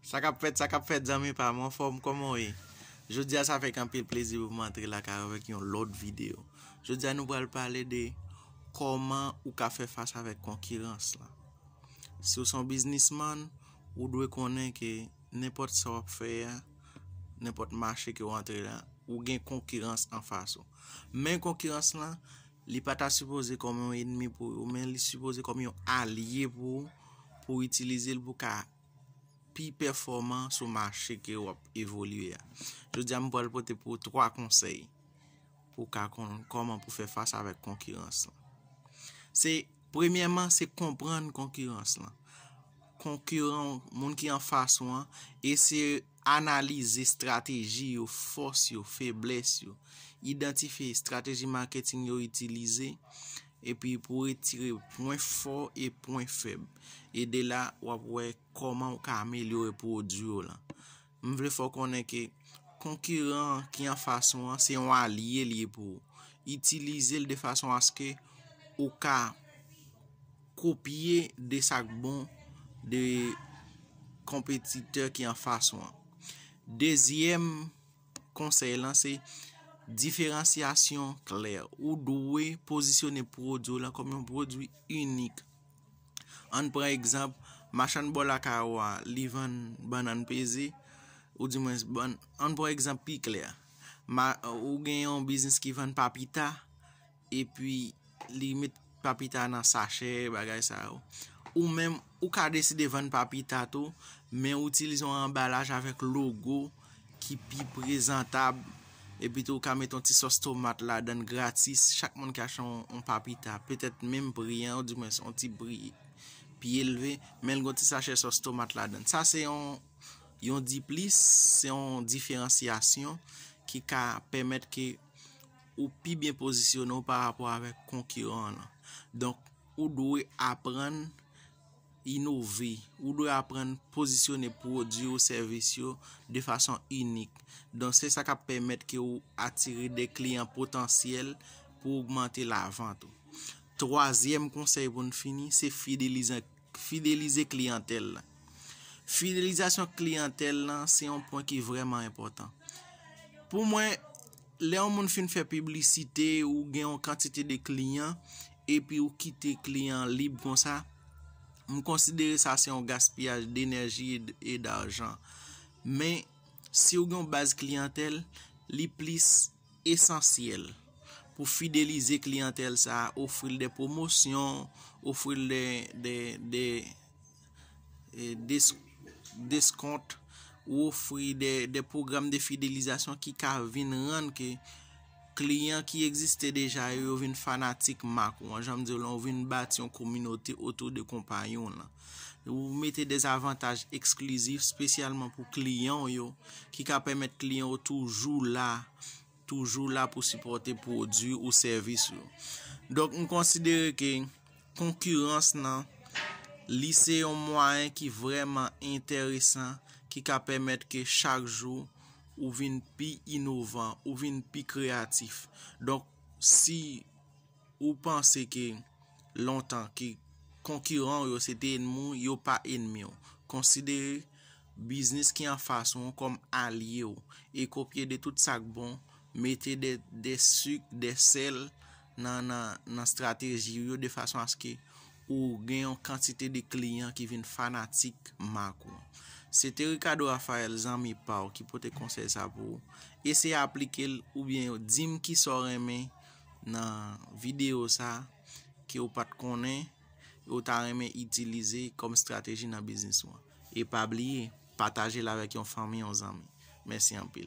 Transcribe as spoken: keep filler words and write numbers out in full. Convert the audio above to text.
Sa k ap fèt, sa k ap fèt, zanmi pa m, anfòm, kòman w ye? Jodi a, sa fè k anpil plezi pou m antre lakay ou avèk yon lòt videyo. Jodi a, nou pral pale de kòman ou ka fè fas avèk konkirans lan. Si w se yon biznismann, ou dwe konnen ke nenpòt sa w ap fè a, nenpòt mache ke w antre la, ou gen konkirans anfas ou. Men konkirans lan, li pa ta sipoze kòm yon ènmi pou ou, men li sipoze kòm yon alye pou ou, pou w itilize l pou w ka pi pèfòman sou mache ke w ap evolye a. Jodi a, m pral pote pou ou twa konsèy pou w ka konn kòman pou fè fas avèk konkirans lan. Se, premyèman, se konprann konkirans lan. Konkiran, moun ki anfas ou an, eseye analize estrateji yo, fòs yo, feblès yo. Idantifye estrateji maketing yo itilize, epi pou retire pwen fò e pwen fèb. E de la, w ap wè kòman w ka amelyore pwodui w lan. M vle fè w konnen ke konkiran ki anfas ou an, se yon alye li ye pou ou. Itilize l de fason aske ou ka kopye de sa k bon de konpetitè ki anfas ou an. Dezyèm konsèy lan se diferansyasyon klè. Ou dwe pozisyone pwodui w lan kòm yon pwodui inik. Ann pran egzanp, machann bò lakay ou a, li vann bannann peze, oudimwens, bann, ann pran egzanp pi klè. Ma, ou gen yon biznis ki vann papita, epi li met papita nan sachè, bagay sa yo. Ou menm, ou ka deside vann papita tou, men ou itilize yon anbalaj avèk logo ki pi prezantab, epi tou ou ka met yon ti sòs tomat ladan l gratis. Chak moun ki achte yon, yon papita, petèt menm pri an, oudimwens yon ti pri pi elve, men l gen yon ti sachè sòs tomat ladan l. Sa se yon, yon diplis, se yon diferansyasyon ki ka pèmèt ke ou pi byen pozisyone w pa rapò avèk konkiran w lan. Donk, ou dwe aprann inove, ou dwe aprann pozisyone pwodui ou sèvis yo de fason inik. Donk, se sa k ap pèmèt ke ou atire de kliyan potansyèl pou ogmante lavant ou. Twazyèm konsèy pou n fini, se fidelize, fidelize kliyantèl la. Fidelizasyon kliyantèl lan, se yon pwen ki vrèman enpòtan. Pou mwen, lè yon moun fin fè piblisite, ou gen yon kantite de kliyan, epi ou kite kliyan lib konsa, m konsidere sa se yon gaspiyaj denèji e d-, e dajan. Men, si ou gen yon baz kliyantèl, li plis esansyèl pou fidelize kliyantèl sa a, ofri l de pwomosyon, ofri l de, de, de, e, des-, deskont, ou ofri de, de pwogram de fidelizasyon ki ka vin rann ke kliyan ki egziste deja yo, yo vin fanatik mak ou an. Jan m di w lan, ou vin bati yon kominote otou de konpayi w lan. Ou mete de zavantaj eksklizif espesyalman pou kliyan w yo, ki ka pèmèt kliyan w toujou la, toujou la pou sipòte pwodui ou sèvis yo. Donk, m konsidere ke konkirans lan, li se yon mwayen ki vrèman enteresan, ki ka pèmèt ke chak jou ou vin pi inovan, ou vin pi kreyatif. Donk, si ou panse ke lontan ke konkiran w yo se te ènmi w, yo pa ènmi w. Konsidere biznis ki anfas ou an kòm alye w e kopye de tout sa k bon, mete de, de sik, de sèl nan, nan, nan estrateji w yo de fason aske ou gen yon kantite de kliyan ki vin fanatik mak ou. Se te Ricardo Raphael, zanmi pa w, ki pote konsèy sa pou ou. Eseye aplike l oubyen di m kisa w renmen nan videyo sa ke w pa t konnen e w ta renmen itilize kòm estrateji nan biznis ou an. E pa bliye, pataje l avèk yon fanmi, yon zanmi. Mèsi anpil.